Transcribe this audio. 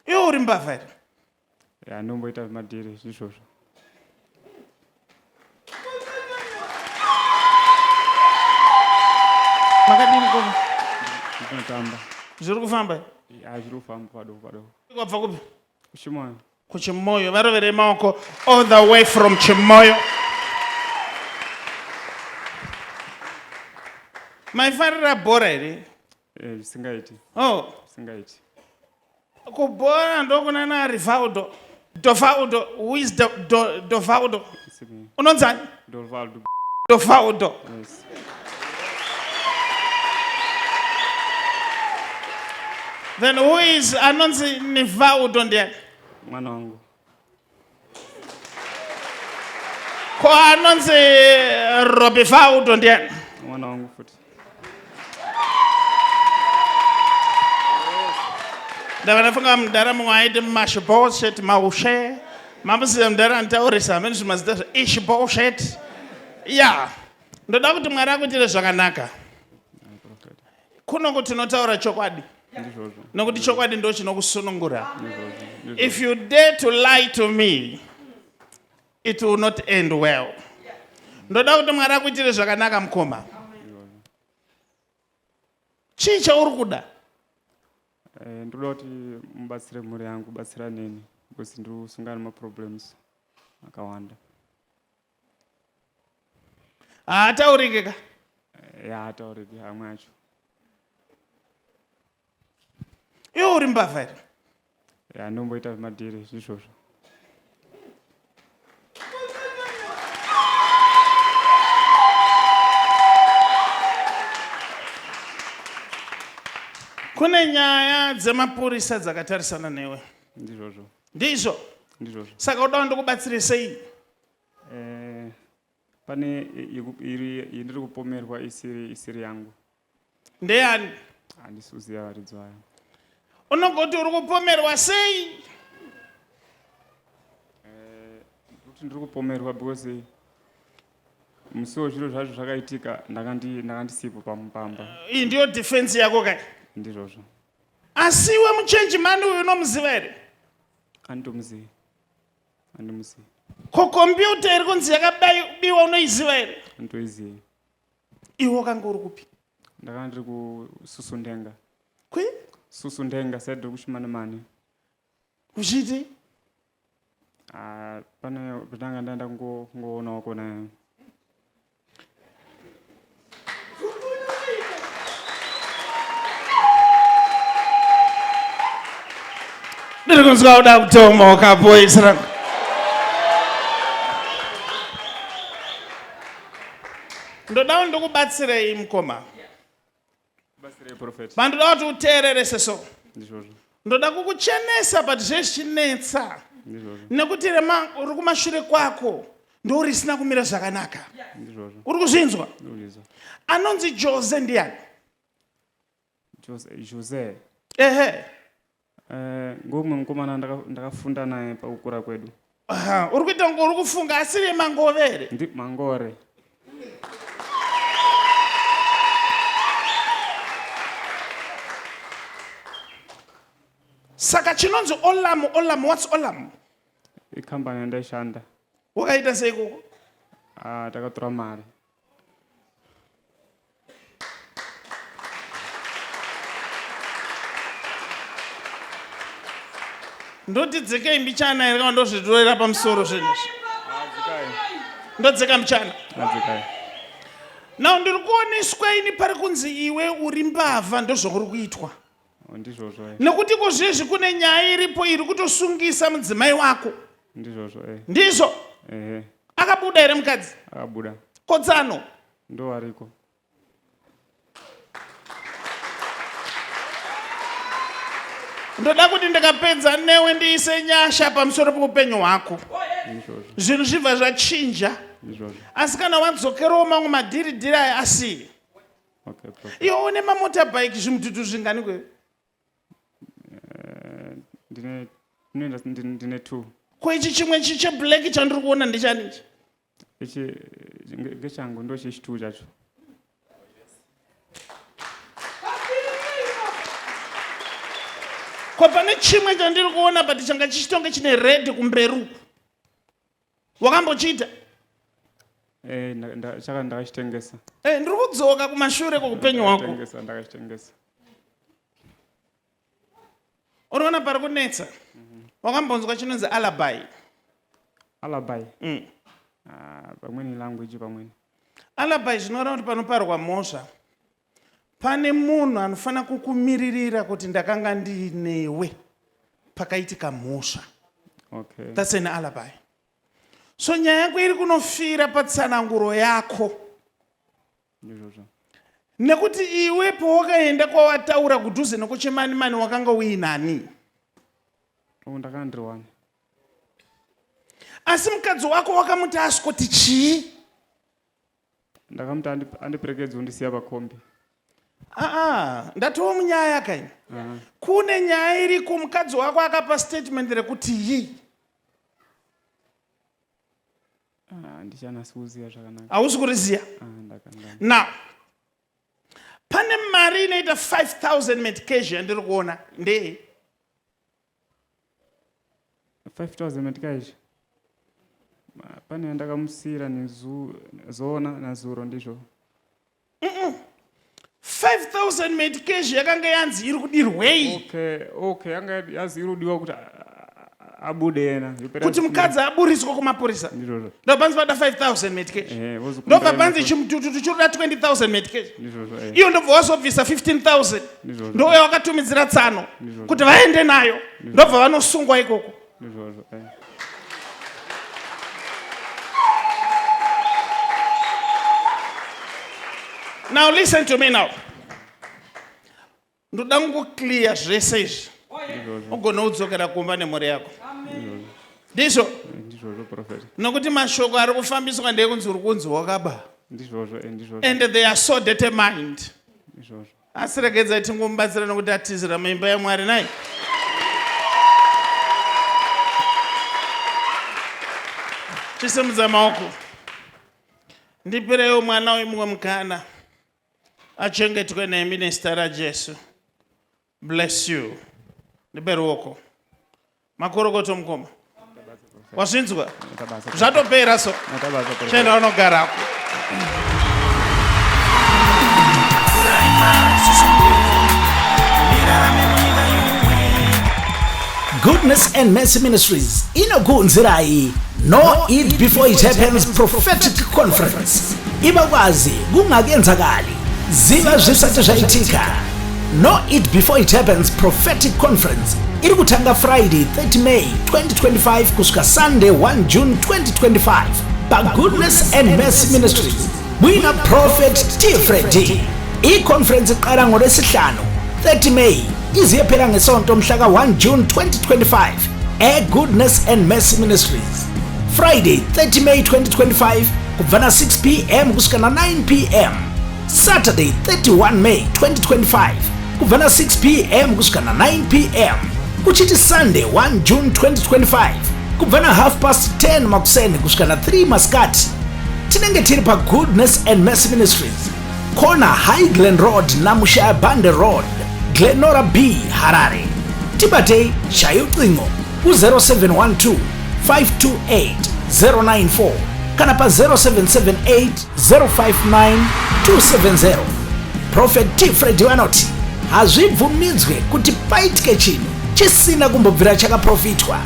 Iwe uri mbavha here? Ya, ndomboita madhiri izvozvo. Makadini koma? Ndinotamba. Zviri kufamba? Ya, zviri kufamba padoko padoko. Wabva kupi? KuChimoyo. KuChimoyo. Varoverei maoko all the way from Chimoyo. Maifarira bhora here? Eh, zvisingaiti. Oh. Zvisingaiti. Kubhora ndokuna na Rivaldo. Dovaldo, who is do, do, Dovaldo? Unonzani? Dovaldo. Dovaldo. Yes. Then who is anonzi Nivaldo ndiani? Mwana wangu. Ko anonzi Robifaudo ndiani? Mwana wangu futi. Ndava ndafunga mudhara mumwe aiti mashiboshet maushe mamuziva mudhara anitaurisa hamene zvimazita zva ishiboshet ya ndoda kuti mwari akuitire zvakanaka kuno tinotaura chokwadi nokuti chokwadi ndo chinokusunungura if you dare to lie to me it will not end well ndoda kuti mwari akuitire zvakanaka mukoma chii chauri kuda eh, ndoda kuti mubatsire mhuri yangu batsira neni because ndiri kusungana nemaproblems akawanda haataurike ka eh, ya haataurike amwe acho iwe uri mbavha here ya ndomboita madhiri izvozvo kune nyaya dzemapurisa dzakatarisana newe ndizvozvo ndizvo ndizvozvo saka uda ndikubatsire sei eh, pane iri ndiri kupomerwa isiri isiri yangu ndeyani handisi kuziva varidzi vayo unogoti uri kupomerwa sei eh, kuti ndiri kupomerwa because musi wezviro zvacho zvakaitika ndakandisipo pamupamba iyi ndiyo defense yako kai ndizvozvo asi iwe muchenji mani uyu unomuziva here anditomuzivi andimuzivi ko kombiyuta iri kunzi yakabiwa unoiziva here anditoizivi iwe wakanga uri kupi ndakanga ndiri kususundenga kwi susundenga said ndiri kushimanimani uchiti ah, pane pandanga ndaenda kungoonawo kona ndiri kunzwa kuda kutomoka boys rangu ndoda kuti ndikubatsirei mukoma vandoda kuti uteerere seso ndoda kukuchenesa but zvezvichinetsa nekuti uri kumashure kwako ndorisina kumira zvakanaka uri kuzvinzwa anonzi jose ndiyani Jose. Ehe. Eh, ngomwe mukomana ndakafunda naye pakukura kwedu. Aha, uri kuita kunge uri kufunga asiri mangove here? Ndi mangore. Saka chinonzi Olam, Olam, what's Olam? Ikambani yandaishanda. Wakaita sei ikoko? Ah, takatora mari. Ndoti dzikei mbichana here kana ndozvitorera pamusoro zvinhu izvi? Ndodzika mbichana. Adzikai. Now ndiri kuoneswa ini pari kunzi iwe uri mbavha ndozvauri kuitwa. Oh, ndizvozvo eh. Nekuti kuzvizvi kune nyaya iripo iri kutosungisa mudzimai wako. Ndizvozvo eh. Ndizvo. Ehe. Akabuda here mukadzi? Akabuda. Kotsano. Ndowariko. Ndoda kuti ndikapedza newe ndiise nyasha pamusoro peupenyu hwako. Zvinhu zvibva zvachinja. Asi kana wadzokerawo mamwe madhiridhiri aya asiye. Okay, prophet. Iwe une mamotorbike zvimudhudhu zvingani kwewe? Eh, ndine ndine ndine ndine two. Ko ichi chimwe ichi cheblack chandiri kuona ndechani ichi? Ichi ngechangu ndo chechi two chacho. Ko pane chimwe chandiri kuona but changa chichitonge chine red kumberi uku. Wakambochiita? Eh, chaka ndakachitengesa. Eh, ndiri kudzoka kumashure kweupenyu hwako. Ndakachitengesa, ndakachitengesa. Unoona pari kunetsa. Wakambonzwa chinonzi alibi. Alibi. Ah, pamweni language pamweni. Alibi zvinoreva kuti panoparwa mhosva pane munhu anofanira kukumiririra kuti ndakanga ndiinewe pakaitika mhosva. Okay. That's an alibi. So nyaya yako iri kunofira patsananguro yako. Ndizvozvo. Nekuti iwe pawakaenda kwawataura kudhuze nekuchimanimani wakanga uinani? Oh, ndakanga ndiri wani. Asi mukadzi wako wakamuti aswoti chii? Ndakamuti andiperekedze undisiya pakombi. Aa, ndatova munyaya kaini. Kune nyaya iriko, mukadzi wako akapa statement rekuti yi. Ah, ndichanasi kuziya zvakanaka. Hausi kuriziya? Ah, ndakanga. Now, pane mari inoita 5000 medication yandiri kuona ndeye 5000 medication. Pane yandakamusiyira zona nazuro ndizvo. 5000 medication yakanga yanzi iri kudirwei? Okay, okay, yanga yazi iri kudiwa kuti abude yena. Kuti mukadzi aburitswe kumapurisa. Ndizvozvo. Ndopanzi pada 5000 medication. Eh, vozokumbira Ndobva panzi chimutututu chiri kuda 20000 medication. Ndizvozvo, eh. Iyo ndobva wazobvisa 15000. Ndizvozvo. Ndouya wakatumidzira tsano Ndizvozvo. kuti vaende nayo. Ndobva vanosungwa ikoko. Ndizvozvo, eh. Now listen to me now. Ndoda kungoclear zvese izvi. Ndizvozvo. Ugone kudzokera kumba nemhuri yako. Ndizvo. Ndizvozvo, prophet. Nokuti mashoko ari kufambiswa ndeekunzi uri kunzi wakaba. Ndizvozvo, eh, ndizvozvo. And they are so determined. Ndizvozvo. Asi regedzai tingomubatsira nokuti atizira muimba yaMwari nai. Chisimudza maoko. Ndipireiwo mwana uyu mumwe mukana. Achengetwe nemi nezita raJesu. Bless you. Ndipe ruoko. Makorokoto mukoma. Wazvinzwa? Zvatopera so. Chienda unogarako. Goodness and Mercy Ministries inokuunzirai Know It Before It Happens Prophetic Conference. Ibakwazi kungakenzakali, ziva zvisati zvaitika. Know It Before It Happens Prophetic Conference iri kutanga Friday 30 May 2025 kusvika Sunday 1 June 2025 paGoodness and Mercy Ministries muina Prophet T. Freddy. I-conference iqala ngoLwesihlanu 30 May ize iyephela ngesonto mhla ka-1 June 2025 e-Goodness and Mercy Ministries. Friday 30 May 2025 kubva na 6 pm kusvika na 9 pm. Saturday 31 May 2025 kubva na 6 pm kusvika na 9 pm. Kuchiti Sunday 1 June 2025 kubva na half past 10 makuseni kusvika na 3 masikati. Tinenge tiri paGoodness and Mercy Ministries, corner High Glen Road naMushaya Bande Road, Glenora B, Harare. Tibatei shaya ucingo ku-0712 528 094 kana pa-0778 059 270. Prophet T. Freddy vanoti hazvibvumidzwe kuti paitike chinhu chisina kumbobvira chakaprofitwa.